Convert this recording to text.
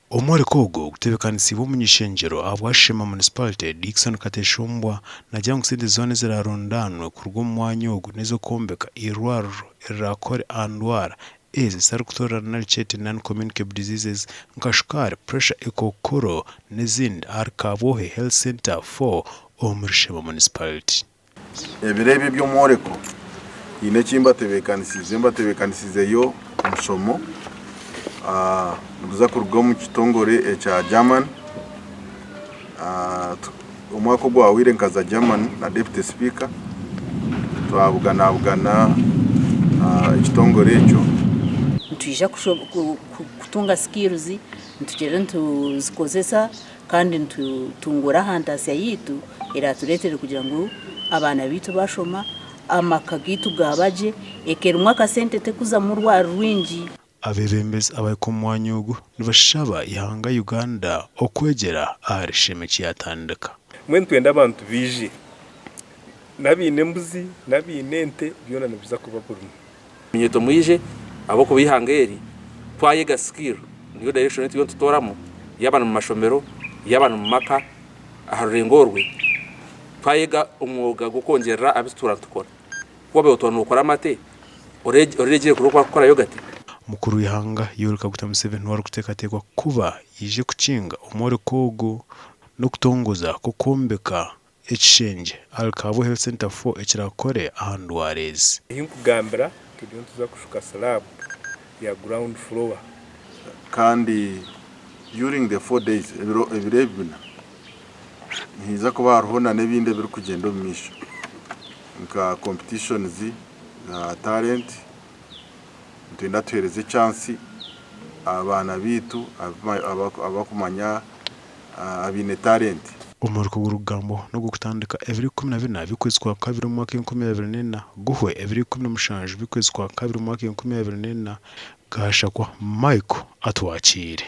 Omworeko ogu gutebeekanisiibwe omuny'ishengyero ahabwa Sheema Municipality, Dickson Kateshumbwa naagira ngu sente zoona ezirarundaanwe kuruga omu mwanya ogu n'ez'okwombeka eirwariro erirakore aha ndwara ezi ezitarikutoorana nari kyete Non-Communicable Diseases nka shukaari, pressure, ekookoro n'ezindi ahari Kabwohe Health Centre 4 omuri Sheema Municipality. Ebiro ebi eby'omworeko haine eki mbatebeekanisiize, mbatebeekanisiizeyo omushomo niguza kuruga omu kitongore ekya German. Omwaka ogwahweire nkaza German na Deputy Speaker twabuganabugana ekitongore ekyo. Nitwija kutunga skills nitugyenda nituzikozesa Kandi nitutunguura aha ntaasya yaitu eraatureetere kugira ngu abaana baitu baashoma, amaka gaitu gaaba gye, eka erimu akasente terikuzamu orwari rwingi. Abeebembezi abahika omu mwanya ogu nibashaba eihanga Uganda okwegyera ahari Sheema eki yaatandika. Mbwenu nitwenda abantu baije, n'abaine embuzi n'abaine ente byona nibiza kuba birimu. Minyeeto mwije ahabw'okuba eihanga eri twayega skill niyo direction ei turiyo nitutoramu yaaba ni mumashomero yaaba ni mumaka aha rurengo orwe twayega omwoga gw'okwongyerera aha bi tutuura nitukora. Ku waaba otuura nokora amate oreegyire kureba oku barikukora yogati? Mukuru w'eihanga Yoweri Kaguta Museveni niwe arikuteekateekwa kuba yaije kukinga omworeko ogu n'okutongoza kw'okwombeka Ekishengye ahari Kabwe Health Centre 4 ekirakore aha ndwara ezi. Ehi nkugambira turiyo nituza kushuka slab ya ground floor. Kandi during the 4 days, ebiro ebiro ebi bina, nihaija kuba hariho na n'ebindi ebirikugyenda omu maisho nka competitions za talent, nitwenda tuheereze chance abaana baitu abakumanya abaine talent. Omuriko gw'orugambo n'ogw'okutandika ebiro 14 by'okwezi kwa kabiri omu mwaka 2004 guhwe ebiro 17 by'okwezi kwa kabiri omu mwaka 2004 Gashakwa Michael Atwakiire.